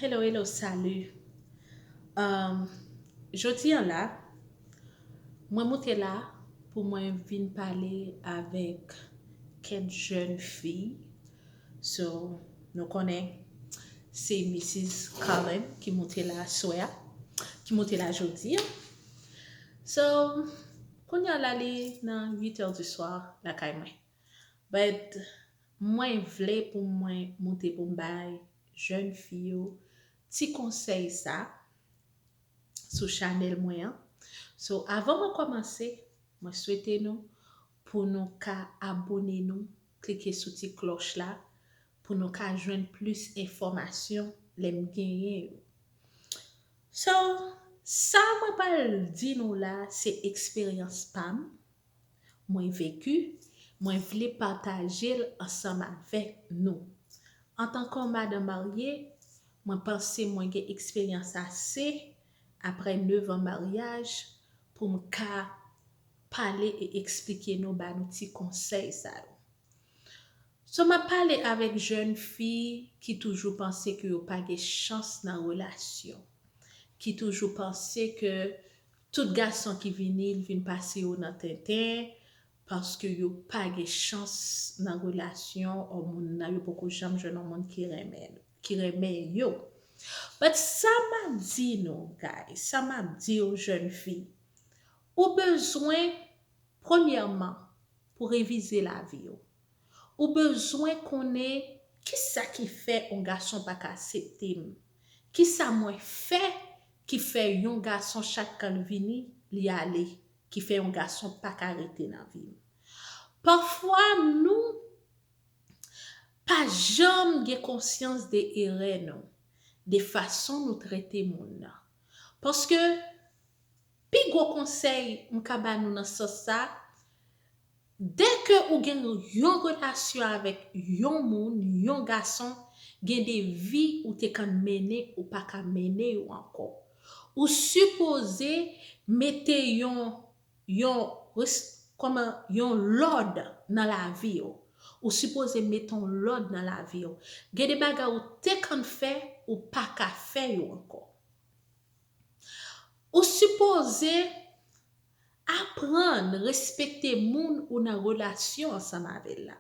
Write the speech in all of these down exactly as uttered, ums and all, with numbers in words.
Hello, hello, salut. Um, jodi an la, mwen moute la pou mwen vin pale avèk kèk jèn fi. So, nou konnen se Missis Cullen ki moute la aswè a, ki moute la jodi a. So, kounye a la li nan uit è di swa lakay mwen. But mwen vle pou mwen moute pou m bay jèn fi yo ti konsèy sa sou chanèl mwen an. So, avan mwen kòmanse, mwen swete nou pou nou ka abòne nou, klike sou ti klòch la, pou nou ka jwenn plis enfòmasyon lè m genyen yo. So, sa mwen pral di nou la, se eksperyans pa m, mwen veki, mwen vle pataje l ansanm avèk nou. Antanke yon madanm marye, mwen panse mwen gen eksperyans ase, apre nèf an maryaj, pou m ka pale e eksplike nou, ba nou ti konsèy sa yo. So, m ap pale avèk jèn fi ki toujou panse ke yo pa gen chans nan relasyon, ki toujou panse ke tout gason ki vini, l vin pase yo nan tenten, paske yo pa gen chans nan relasyon, o moun nan, yo poko janm jwenn yon moun ki renmen, ki renmen yo. But sa m ap di nou, guys, sa m ap di w, jèn fi, ou bezwen, premyèman, pou revize lavi w. Ou bezwen konnen kisa ki fè yon gason pa ka aksepte m. Kisa mwen fè ki fè yon gason, chak kan l vini, li ale, ki fè yon gason pa ka rete nan vi m. Pafwa, nou pa janm gen konsyans de erè nou, de fason nou trete moun nan. Paske, pi gwo konsèy m ka ba nou nan sans sa, dèke ou gen yon relasyon avèk yon moun, yon gason, gen de vi ou te konn mennen, ou pa ka mennen yo ankò. Ou sipoze mete yon, yon, res-, kòman, yon lòd nan lavi w. Ou sipoze mete yon lòd nan lavi w. Gen de bagay ou te konn fè, ou pa ka fè yo ankò. Ou sipoze aprann respekte moun ou nan relasyon ansanm avè l la.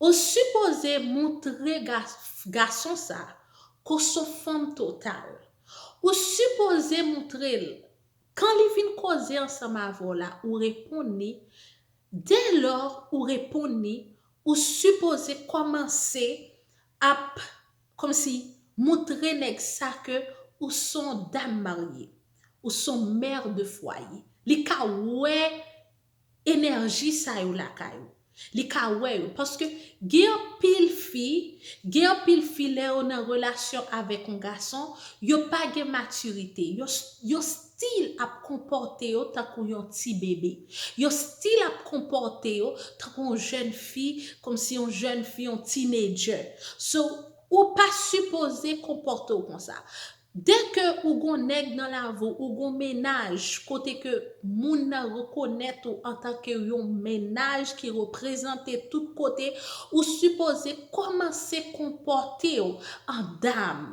Ou sipoze montre ga-, gason sa ke w se yon fanm total. Ou sipoze montre l, kan li vin koze ansanm avè w la, ou reponn li. Dèlò ou reponn li, ou sipoze kòmanse ap, kòmsi, montre nèg sa ke ou se yon dam marye, ou se yon mè de fwaye. Li ka wè enèji sa yo lakay ou. Li ka wè yo. Paske gen anpil fi, gen anpil fi lè yo nan relasyon avèk yon gason, yo pa gen matirite. Yo, yo still ap konpòte yo tankou yon ti bebe. Yo still ap konpòte yo tankou yon jèn fi, kòmsi yon jèn fi, yon teenager. So, ou pa sipoze konpòte w konsa. Dèke ou gon nèg nan lavi w, ou gon mennaj, kote ke moun nan rekonèt ou antanke yon mennaj ki reprezante tout kote, ou sipoze kòmanse konpòte w an dam.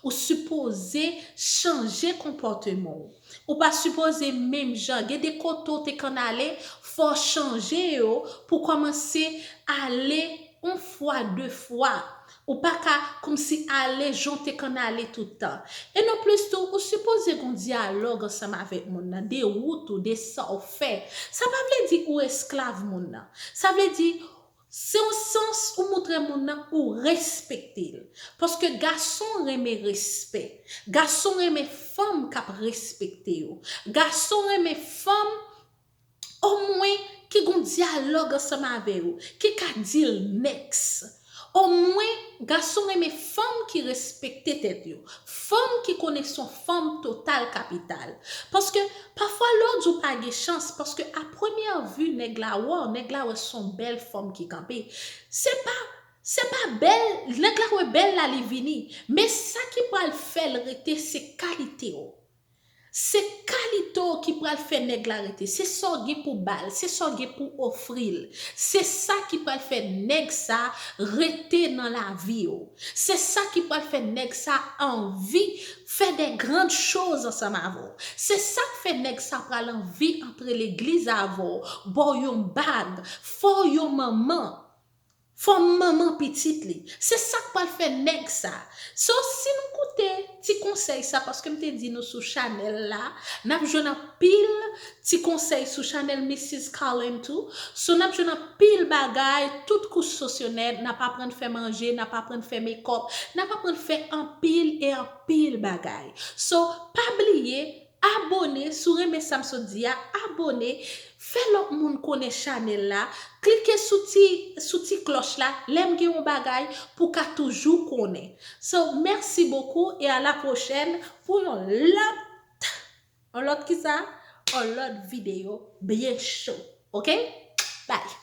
Ou sipoze chanje konpòteman w. Ou pa sipoze menm jan. Gen de kote w te konn ale, fò w chanje yo pou kòmanse ale yon fwa, de fwa. Ou pa ka kòmsi ale jan w te konn ale tout tan. E non plis tou, ou sipoze gon dyalòg ansanm avèk moun nan, de wout ou, de sa w fè. Sa pa vle di ou esklav moun nan. Sa vle di, se yon sans ou montre moun nan ou respekte l. Paske gason renmen respè. Gason renmen fanm k ap respekte yo. Gason renmen fanm, omwen, ki gon dyalòg ansanm avè yo, ki ka di l next. Omwen, gason renmen fanm ki respekte tèt yo. Fanm ki konnen se yon fanm total kapital. Paske, pafwa, lè w di w pa gen chans, paske a premyè vi, nèg la wè w, nèg la wè se yon bèl fanm ki kanpe. Se pa, se pa bèl, nèg la wè bèl la, li vini. Men sa ki pral fè l rete, se kalite w. Se kalite w ki pral fè nèg la rete. Se sa w gen pou ba l, se sa w gen pou ofri l. Se sa ki pral fè nèg sa rete nan lavi w. Se sa ki pral fè nèg sa anvi fè de grann choz ansanm avè w. Se sa k fè nèg sa pral anvi antre legliz avè w, ba w yon bag, fè w yon manman. Fè w manman pitit li. Se sa k pral fè nèg sa. So, si nou koute ti konsèy sa, paske m te di nou sou chanèl la, n ap jwenn anpil ti konsèy sou chanèl Misis Carlin tou. So, n ap jwenn anpil bagay, tout kouch sosyonèt, n ap aprann fè manje, n ap aprann fè mekòp, n ap aprann fè anpil e anpil bagay. So, pa bliye, abòne, si w renmen sa m sot di a, abòne, fè lòt moun konnen chanèl la, klike sou ti, sou ti klòch la, lè m gen yon bagay pou w ka toujou konnen. So, merci beaucoup et à la prochaine pou yon lòt, yon lòt kisa? Yon lòt videyo byen cho. Ok? Bye!